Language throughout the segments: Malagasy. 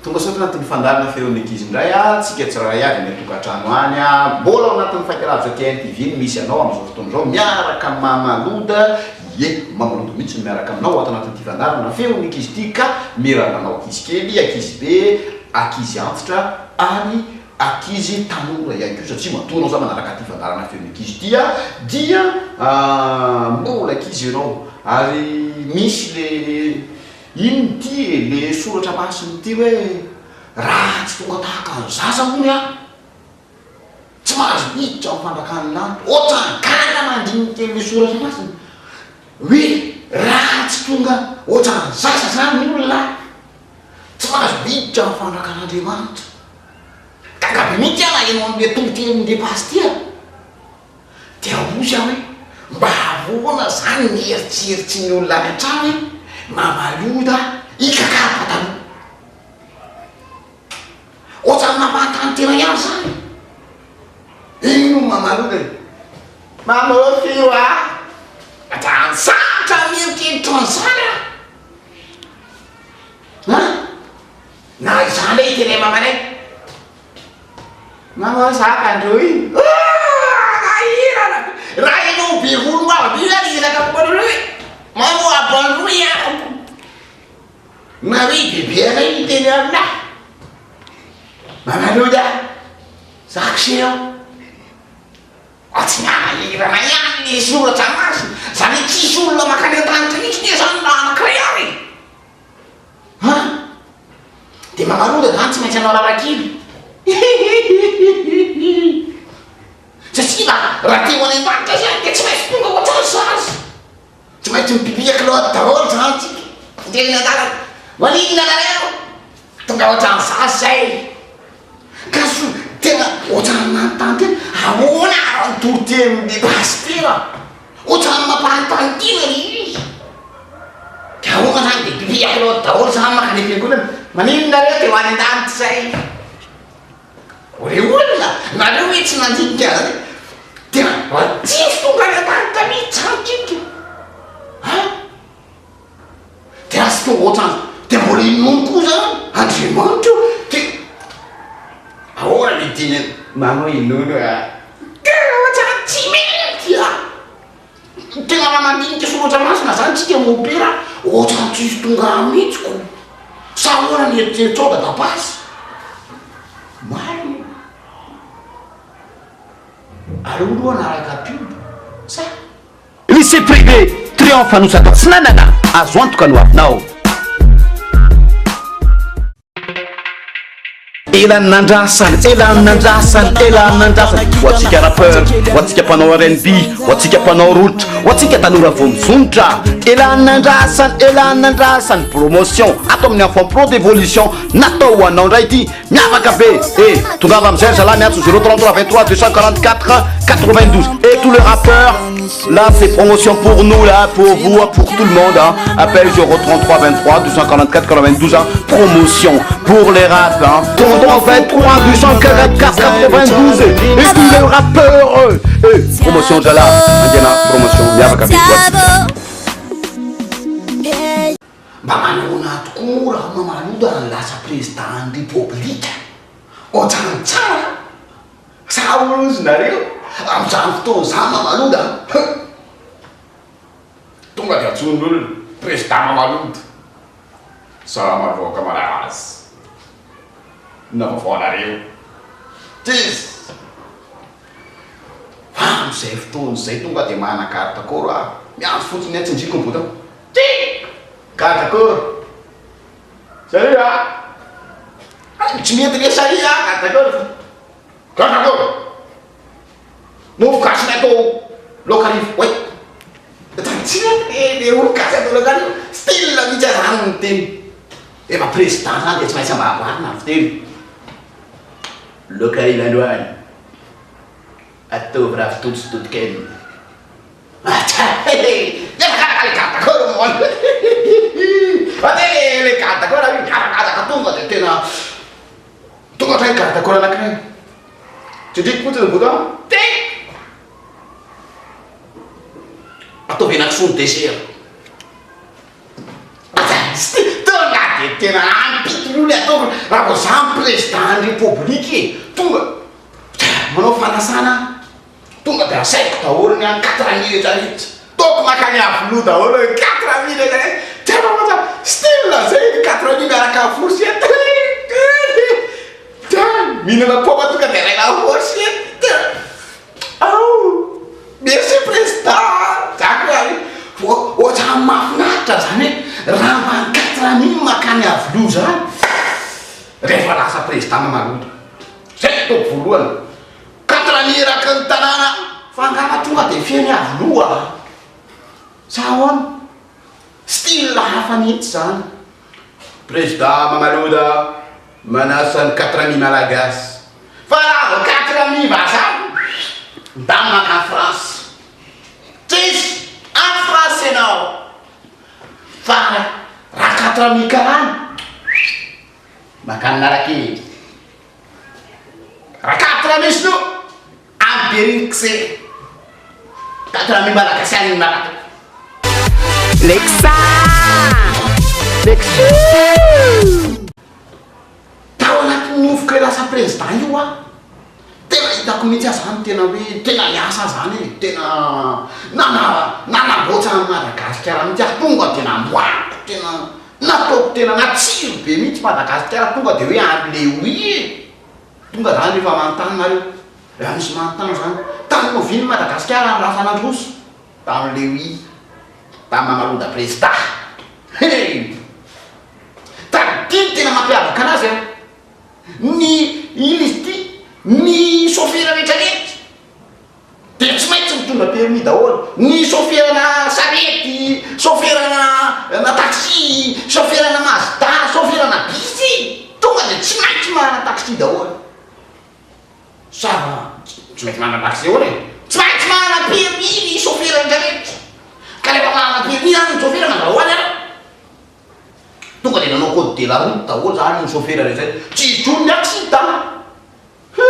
Tonga soa ato anatin'ny fandaharana Feon'ny Ankizy indray a, tsika tsirairay avy any an-tokantrano any a, mbola ao anatin'ny fahitalavitra TNTV no misy anao amin'izao fotoana izao miaraka amin'i Mama Loda, ie, Mama Loda mihitsy no miaraka aminao ato anatin'ity fandaharana Feon'ny Ankizy ity ka mirana anao ankizy kely, ankizy be, ankizy antitra ary ankizy tanora ihany koa satria matoa anao zany manaraka ity fandaharana Feon'ny Ankizy ity a dia mbola ankizy ianao ary misy le Inona ity e, le soratra masina ity hoe raha tsy tonga tahaka ny zaza hono aho, tsy mahazo miditra amin'ny fandrakan'ny lanitra. Ohatran'ny gaga mandinika an'le soratra masina hoe raha tsy tonga ohatran'ny zaza zany ny olona, tsy mahazo miditra amin'ny fandrakan'Andriamanitra. Gaga be mihitsy aho naheno an'le toritenin'le pasitera. Dia hozy aho hoe, mba ahoana zany ny eritreritry ny olona any an-trano e, mamaloda hikakà pataloha. Ohatran'ny mampanontany tena ihany zany. Iny no mamaloda e. Mamofy oa. Ohatran'ny sarotra mieritreritra an'izany aho. An? Na izany hoe hiteny mamanay. Manao zaka ndroy. Nahirana. Raha ianao be volombava be zany hiezaka momba anao hoe manao abandroy aho. Na hoe bebe anay miteny aminah. Manaloda. Zako se aho. Fa tsy nanahirana ihany le soratra masina. Zany hoe tsisy olona makany an-danitra mihitsy nge zany raha anankiray ary e. An! Dia mamaroda zany tsy maintsy hanao lalan-kely. Hihihihihi! Satria raha raha te ho any an-danitra zany dia tsy maintsy tonga ohatran'ny zaza. Tsy maintsy mipipika kilaoty daholo zany tsika. Mandeha eny an-dalana. Maninona nareo? Tonga ohatran'ny zaza zay. Ka so tena ohatran'ny nanontany tena, ahoana ary ny toritenin'le pasitera? Ohatran'ny mampanontany tena le izy. Dia ahoana zany dia pipi kilaoty daholo zany mankany am-piangonana? Maninona nareo dia ho any an-danitra zay? Re olona, nareo hoe tsy nandinika an'izany? Tena tsisy tonga any an-danitra mihitsy zany tsika. An? Dia azo tonga ohatran'ny dia mbola inoany koa zany Andriamanitra io dia ahoana ny dinany manao inono a tena ohatran'ny tsy mety a tena raha mandinika soratra masina zany tsika mompera ohatran'ny tsisy tonga mihitsy ko sa ahoana ny eritreritrao dadapasy marina aleo aloha hanaraka pub sa Lycée privé Triomphe Anosizato Atsinanana, azo antoka ny hoavinao. Ela nandrasana, ela nandrasana, ela nandrasana Ho antsika rappeur, ho antsika mpanao rnb, ho antsika mpanao rolotra, ho antsika tanora vao mizonitra Ela nandrasana, ela nandrasana Promotion ato amin'ny Enfant Pro d'Evolution Natao ho anao indray ity Miavaka be eh! Tongava amizay ry zalahy miantso 033 23 244 92 et tous les rappeurs là c'est promotion pour nous là pour vous pour tout le monde hein appel 033 23 244 92 hein promotion pour les rap hein 33 23 244 92 et tous les rappeurs eh promotion zalahy andiana promotion miavaka be ho antsika. Mba manahoana tokoa moa raha Mamaloda no lasa président ny Repoblika? Ohatrany tsara an! Sa ahoana ozy nareo? Amin'izany fotoana izany Mamaloda an! Hum! Tonga dia antsoin'ny olona, président Mamaloda! Salama vahoaka malagasy! Inona vaovao anareo? Tys! Fa amin'izay fotoana izay tonga dia manana garde corps aho. Miantso fotsiny aho, tsindriko ny bouton. Tink! Garde corps! Salut a! Tsy mety le salut a, garde corps fa. Garde corps! Mofo gasy natao laoka arivo, oay! Tsy mety le le mofo gasy atao laoka arivo. Style mihitsy aza any ny teny. Efa président zany dia tsy maintsy amboarina ny fiteny. Loka ila androany. Ataovy ravitoto sy totokena. Miazakazaka le garde corps moa. Ate le garde corps io miazakazaka tonga de tena tonga hatrany garde corps anankiray. Tsindriko fotsiny ny bouton. Ting! Ataovy henakisoa ny dessert. Tonga de tena ampito. aloha le ataoko raha vao za président ny république e, tonga manao fanasana aho, tonga de asaiko daholo ny any quatre mille rehetra rehetra, ataoko makany Iavoloha daholo ny quatre mille rehetra rehetra, tena ohatra style zay ny quatre mille miaraka amin'ny fourchette, mihinana paoma tonga de alaina fourchette. Ao! Merci président! Zany hoe ary ohatran'ny mahafinaritra zany hoe raha mba ny quatre mille mankany Iavoloha zany rehefa lasa président Mamalody. Zay no ataoko voalohany. Quatre mille eraky ny tanàna fa angamba tonga dia feno Iavoloha. Sa ahoana? Style hafa mihitsy zany. Président Mamaloda manasa ny quatre amis malagasy fa raha vao quatre amis vazaha ndany mankany France tsisy any France ianao fa raha quatre amis karana mankany Analakely raha quatre amis sinoa any Berinkse quatre amis malagasy any Analakely. Lexa! Lexus! Tao anatin'ny nofiko ilay lasa président io aho, tena hitako mihitsy aho zany tena hoe tena niasa aho zany e, tena nana nanamboatra an'i Madagasikara mihitsy aho, tonga dia namboariko tena nataoko tena natsiro be mihitsy Madagasikara tonga dia hoe any Lewi e, tonga zany rehefa manontany nareo, raha misy manontany zany, tamin'ny oviana i Madagasikara no lasa nandroso? Tamin'i Lewi, tamin'i Mamaloda Prezida. Hey! Tadidio ny tena mampiavaka anazy an! Ny inona izy ity? Ny sôfera rehetra rehetra dia tsy maintsy mitondra permis daholo. Ny sôferana sarety, sôferana na taxi, sôferana mazda, sôferana bisy, tonga dia tsy maintsy manana taxi daholo. Sa tsy maintsy manana taxi ahoana e? Tsy maintsy manana permis ny sôfera rehetra rehetra. Ka rehefa manana permis zany ny sôfera mandrahoana ianao. Tonga dia nanao code de la route daholo zany ny chauffeur rehetra rehetra, tsy hisy intsony ny accident. He!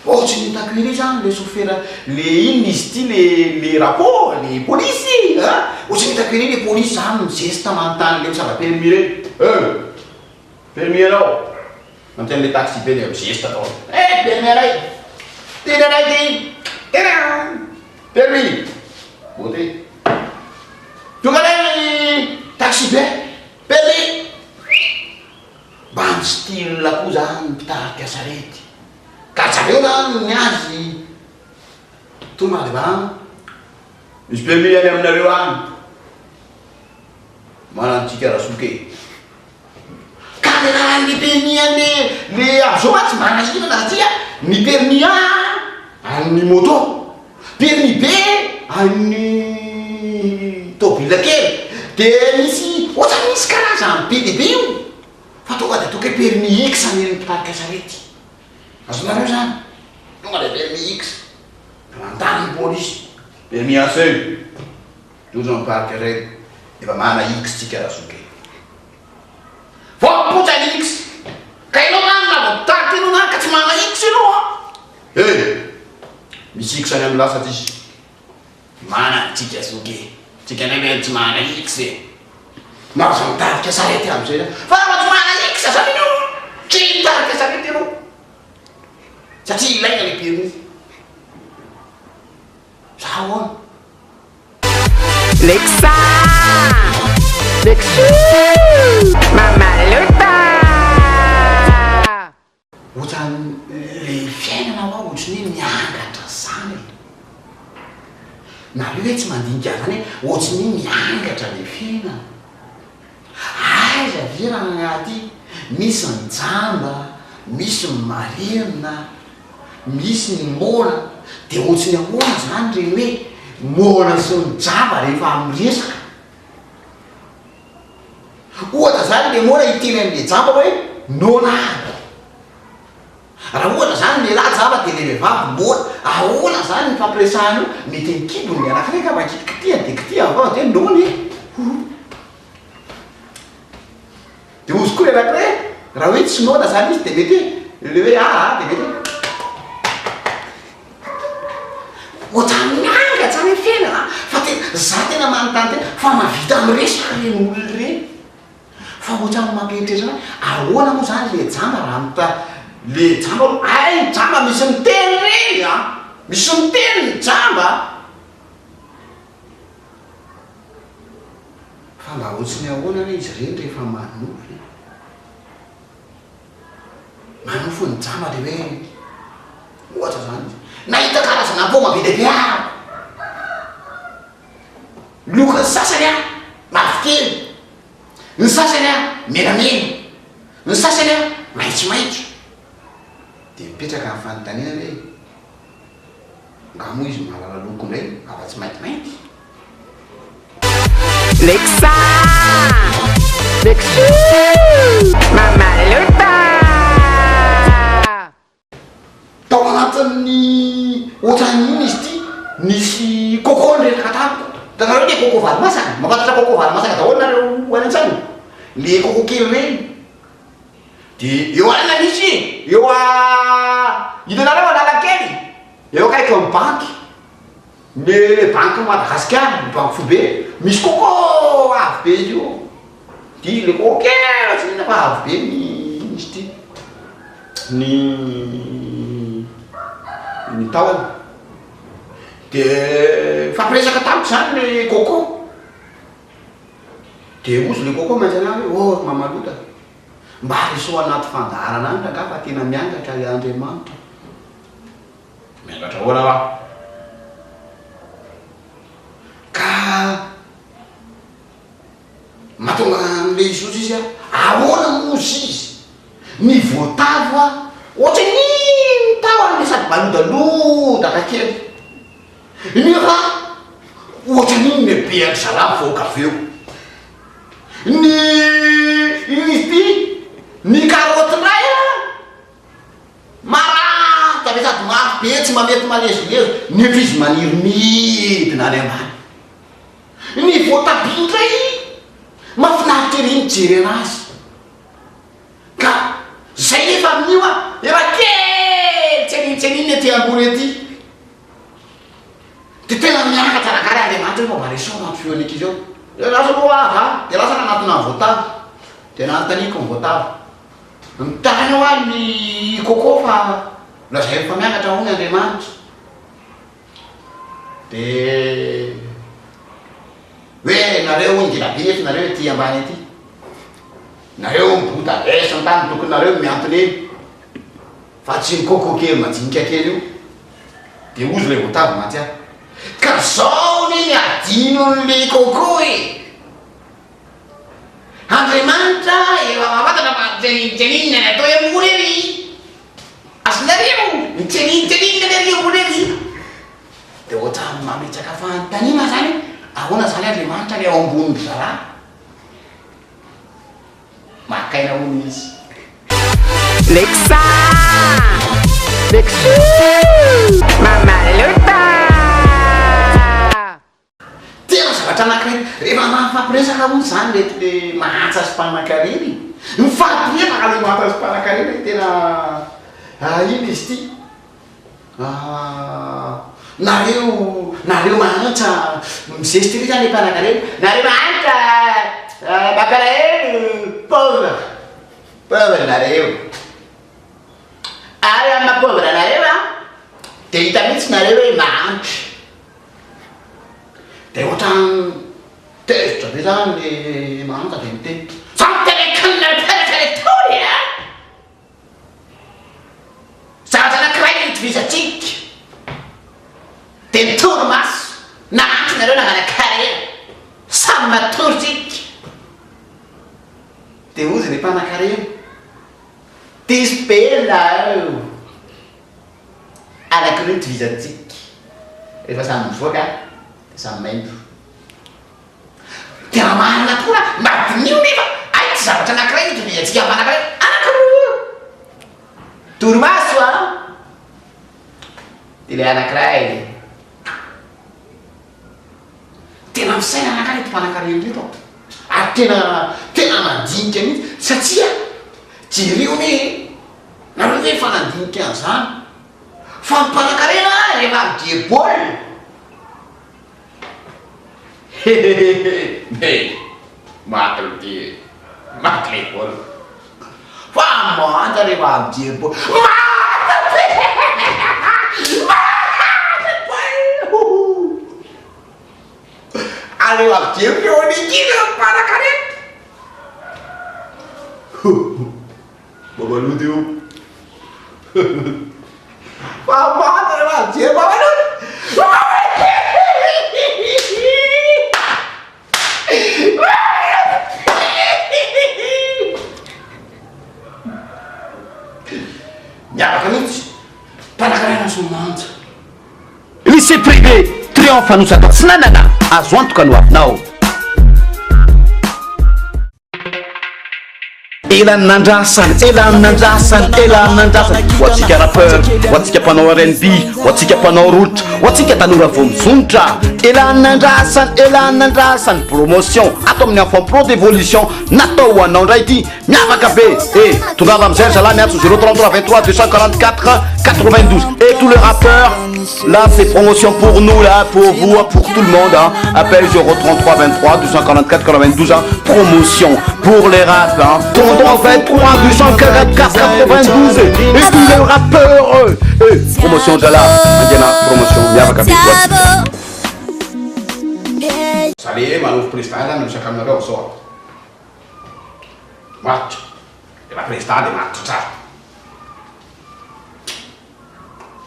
Ohatry ny hitako ery zany le chauffeur, le inona izy ity le le rapport, le polisy an! Ohatry ny hitako ery le polisy zany mi-geste manontany le misava permis reny, eh! Permis anao? Manontany le taxi be dia mi-geste daholo, eh! Permis anay! Tena anay ty! Tena! Permis! Beauté! Tonga indray ny taxi be, permis! Mba ny style koa zany ny mpitarika sarety. Ka zareo zany ny azy tonga de mba misy permis any aminareo any. Manantsika razoky e. Ka le raha le permis an'le le amzao mantsy manahirana satria ny permis A an'ny moto, permis B an'ny tôbila kely, de misy ohatrany misy karazany be dia be io fa tonga de ataoko hoe permis X an'ny mpitarika sarety, azonareo zany? Tonga de permis X, mandany ny polisy, permis AC, tojo ny mpitarika sarety, efa manana X tsika razoky e. Vao mipoitra ny X. Ka ianao zany na vao mitarika ianao na ka tsy manana X ianao an! Eh! Misy X any amin'ny lasa tsisy. Manana tsika zoky e. Tsika ndray ve tsy manana X e. Mahazo mitarika sarety amin'izay zany. Fa raha vao tsy manana X zany ianao an, tsy mitarika sarety ianao. Satria ilaina le permis. Za ahoana? Lexa! Lexus! Mamalota! Ohatran'ny le fiainana hoa ohatran'ny hoe miangatra zany e. Nareo ve tsy mandinika an'zany hoe ohatran'ny hoe miangatra le fiainana. Aiza ve rangahy ty, misy ny jamba, misy ny marenina, misy ny moana, dia ohatry ny ahoana izany ireny hoe moana sy ny jamba rehefa miresaka? Ohatra izany ilay moana hiteny amin'ilay jamba hoe noana aho. Raha ohatra izany lehilahy jamba dia ilay vehivavy moana, ahoana izany ny fampiresahana io? Mety ny kibony ny anankiray angamba kitikitihany dia kitihany vava dia noana e! Hoho. Dia hozy koa ilay anankiray, raha hoe tsy noana izany izy dia mety hoe ilay hoe aa dia mety hoe ohatran'ny miangatra izany ny fiainana an! Fa tena, za tena manontany tena fa mahavita miresaka ireny olona ireny? Fa ohatran'ny mampieritreritra anahy, ahoana moa izany le jamba raha mita, le jamba aloha, hay ny jamba misy miteny ireny an! Misy miteny ny jamba an! Fa mba ohatry ny ahoana re izy ireny rehefa manofy e? Manofy ny jamba dia hoe, ohatra izany izy, nahita karazana paoma be dia be aho! Lokon'ny sasany an, mavokely, ny sasany an, menamena, ny sasany an, maitsomaitso. Dia mipetraka ny fanontaniana hoe, nga moa izy mahalala loko indray afa-tsy maintimainty? Lexa! Lexus! Mamalota! Tao anatin'ny ohatran'ny inona izy ity, nisy coco niresaka tamiko. Hitanareo le coco vary masaka? Mahafantatra coco vary masaka daholo nareo any an-tsaina? Le coco kely ireny. De eo alina misy e, eo a hitanareo Analakely? Eo akaikin'ny banky, le banky Madagasikara, ny banky foibe, misy coco avo be io. Dia le coco kely tsy inona fa avo be ny izy ity. Ny ny tahony. Dia nifampiresaka tamiko izany le coco. Dia hozy le coco mantsy anah hoe oh ry Mamalota, mba reso anaty fandaharana any rangaha fa tena miangatra ilay Andriamanitra. Miangatra ahoana hoa? Ka Mahatonga an'ilay izy ozy izy a, ahoana moa ozy izy? Ny voatavo a, ohatran'ny ny tahony le sady malodalodaka kely. Ny ra, ohatran'iny ny habean-dry zalahy mivoaka avy eo. Ny inona izy ity? Ny karaoty indray a, maranitra be sady mafy be tsy mba mety malezolezo, nefa izy maniry midina any ambany. Ny voatabia indray mahafinaritra ery mijery anazy. Ka zay nefa amin'io an, efa kely tsy aninotsenina ety ambony ety. Dia tena miakatra rangahy Andriamanitra hoe mba resaho anaty feon'ny ankizy ao. Dia lasa aloha aho va, dia lasa nanatona ny voatavo. Dia nanontaniako ny voatavo. Nitaraina hoa ny coco fa lazainy fa miakatra hono Andriamanitra. De hoe nareo hono ngeda be nefa nareo ety ambany ety. Nareo mibota be sy ny tany tokony nareo no miantona eny. Fa tsy ny coco kely majinika kely io. De ozy le voatavo mantsy aho. Ka zao anie ny adinon'le coco e! Andriamanitra efa mahafantatra fa tseninitseninina ny atao ambony ery. Azonareo? Mitseninitseninina ny ery ambony ery. Dia ohatran'ny mametraka fanontaniana zany hoe ahoana zany Andriamanitra ilay ao ambonin-dry zalahy? Maka aina hono izy. Lexa! Lexus! Mamalota! Tena zavatra anankiray, rehefa mifampiresaka hono izany ireto le mahantra sy mpanan-karena e, mifampiresaka le mahantra sy mpanan-karena e, tena inona izy ity, nareo, nareo mahantra, mi-zeste ery zany le mpanan-karena, nareo mahantra mampalahelo, pauvre, pauvre nareo, ary amin'ny maha pauvre anareo an, de hita mihitsy nareo hoe mahantra. Dia ohatran'ny tezitra be zany le mahantra dia niteny, za miteny akanina miteraka le taona e! Zavatra anankiray no itovizantsika dia ny torimaso, na mahantra nareo na manankarena, samy matory tsika. Dia hozy le mpanankarena, diso be nareo. Anankiroa ny tovizantsika. Rehefa samy mivoaka dia samy maimbo. Tena marina tokoa raha mba diniho nefa hay tsy zavatra anankiray no itovizantsika amin'ny anankiray. Anankiroa! Torimaso an! Dia ilay anankiray. Tena misaina anankiray ireto mpanankarena ireto an! Ary tena tena mandinika mihitsy satria jereo anie e! Nareo ve efa nandinika an'izany? Fa ny mpanankarena rehefa mijery baolina hehehehe maty ity e! Maty le baolina. Fa manja rehefa mijery baolina. Manja be! Manja baolina! Ary rehefa mijery feon'ny ankizy ny mpanakarena. Mamalody io. Fa manja rehefa mijery mamalody. Miavaka mihitsy. Mpanakarena Soamanja. Lycée privé Triomphe Anosizato Atsinanana, azo antoka ny hoavinao. Ela nandrasana, ela nandrasana, ela nandrasana. Ho antsika rappeur, ho antsika mpanao rnb, ho antsika mpanao rolotra, ho antsika tanora vao mizonitra. Ela nandrasana, ela nandrasana. Promotion ato amin'ny Enfant Pro d'Evolution natao ho anao indray ity. Miavaka be eh! Tongava amizay ry zalahy miantso 033 23 244 92 et tous les rappeurs là c'est promotion pour nous là pour vous pour tout le monde hein appel 033 23 244 92 hein promotion pour les rap hein 33 23 244 92 et tous les rappeurs eh promotion zalahy andiana promotion miavaka be ho antsika. Za le manofy président zany miresaka aminareo amzao a. Matotra. Efa président dia matotra tsara.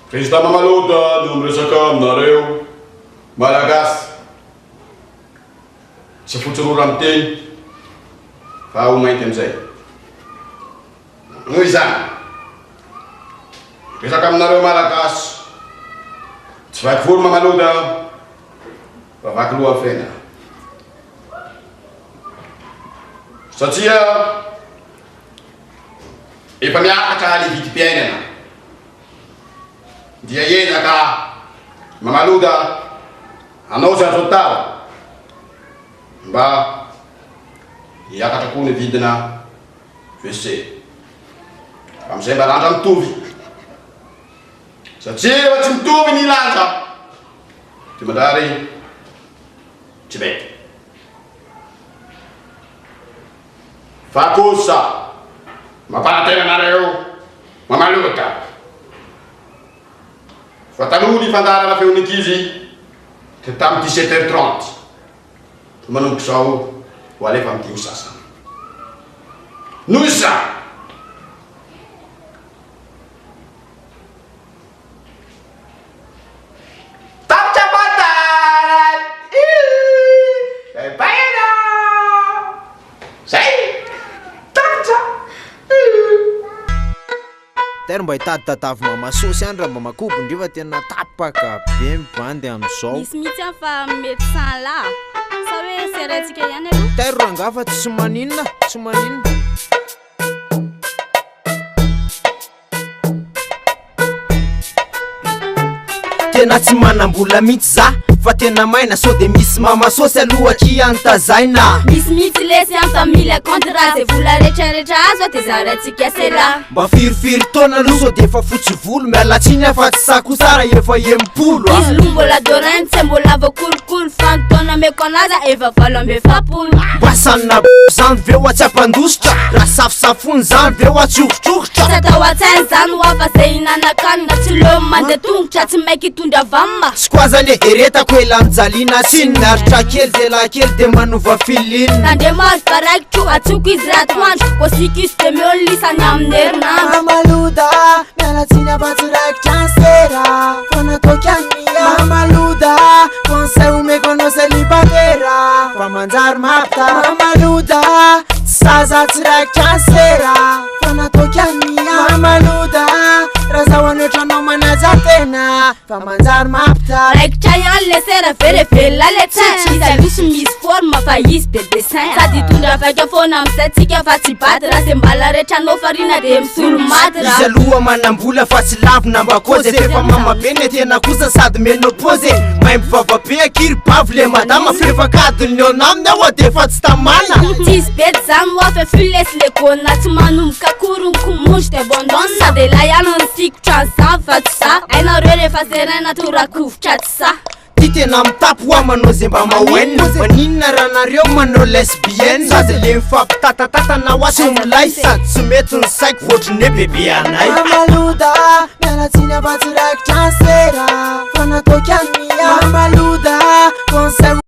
Président Mamalota no miresaka aminareo Malagasy. Tsy fotsy rora miteny fa ho mainty amin'izay. Noho izany, miresaka aminareo Malagasy. Tsy vaky volo Mamalota fa vaky loha fiainana. Satria efa miakatra ny vidim-piainana dia ezaka mamaloda anao izay azo atao mba hiakatra koa ny vidina WC. Amin'izay mba lanja mitovy. Satria rehefa tsy mitovy ny lanja dia manjary tsy mety. Fa kosa mampanantena anareo mamalota fa taloha ny fandaharana feon'ny ankizy dia tamin'ny 17 heures 30 fa manomboka izao ho alefa amin'ny dimy sasany. Noho izany, Tapitra fantany! Bye bye anao! Zay! Tapitra! Tairo mba hitady tadavy mama sosy any raha mba makobo ndry fa tena tapaka be ny bandy amzao. Misy mihitsy aho fa mety sans lah. Sa hoe seraintsika ihany aloha? Tairo rangah fa tsy maninona, tsy maninona. Tena tsy manam-bola mihitsy za fa tena maina sao de misy mama sôsy aloha akia any tazaina. Misy mihitsy lesy an fa mila compte raha zay vola retraretra azo de zaraintsika sela. Mba firifiry taona aloha sao de efa fotsy volo miala tsiny aho fa tsy sahy kosa raha efa 60 a. Izy loha mbola dorainy tsy mbola voakolokolo fa ny taona ameko anazy efa 48. Mba sanina zany ve hoa tsy ampandositra raha safosafony zany ve hoa tsy orotrorotra. Tsy atao an-tsaina zany hoa fa zay hinanan-kanina tsy leo mandeha tongotra tsy maika hitondra vamma. Tsy koazany e eretako ela nijaliana tsy niaritra kely ze lahy kely de manova feeling. Tandremo azo fa raikitro atsoko izy raha atoandro kôsiko izy de meo ny lisany amin'ny herinandro. Mamaloda, miala tsiny fa tsy raikitra ny sera fa nataoko ihany ny ahy. Mamaloda, conseil omeko anao célibataire fa manjary mampitaha. Mamaloda, tsy zaza tsy raikitra ny sera fa nataoko ihany ny ahy. Mamaloda, raha zaho hanoatra anao manaja tena fa manjary mampitaha. Raikitra ihany le sera ve re velona le tsain. Izy aloha tsy misy forme fa izy be dessin. Sady hitondra vaika foana amizay tsika fa tsy bady raha ze mbala rehetra anao farina de misolo maty raha. Izy aloha manam-bola fa tsy lavina mba kôzy e F'efa mama be ny tena kosa sady ménopause e Maimbo vava be akia ry bavy le madama F'efa kadiny eo aminy aho d'efa tsy tamana. Tsisy bedy zany hoa fa fio lesy le gôna Tsy manomboka akory ny komondry de abandonne Na de lahy ihany ny sikotra ny zany fa tsy za Hainareo rehefa seraina torakovitra tsy sahy. ty tena mitapy hoa manao zay mba mahoenina. Maninona raha nareo manao lesbienne? Sady le mifampitatatatana hoa tsy milay, sady tsy mety ny saiko ohatry ny hoe bebe anay. Mamaloda, miala tsiny fa tsy raikitra ny sera, fa nataoko ihany ny ahy. Mamaloda, conseil.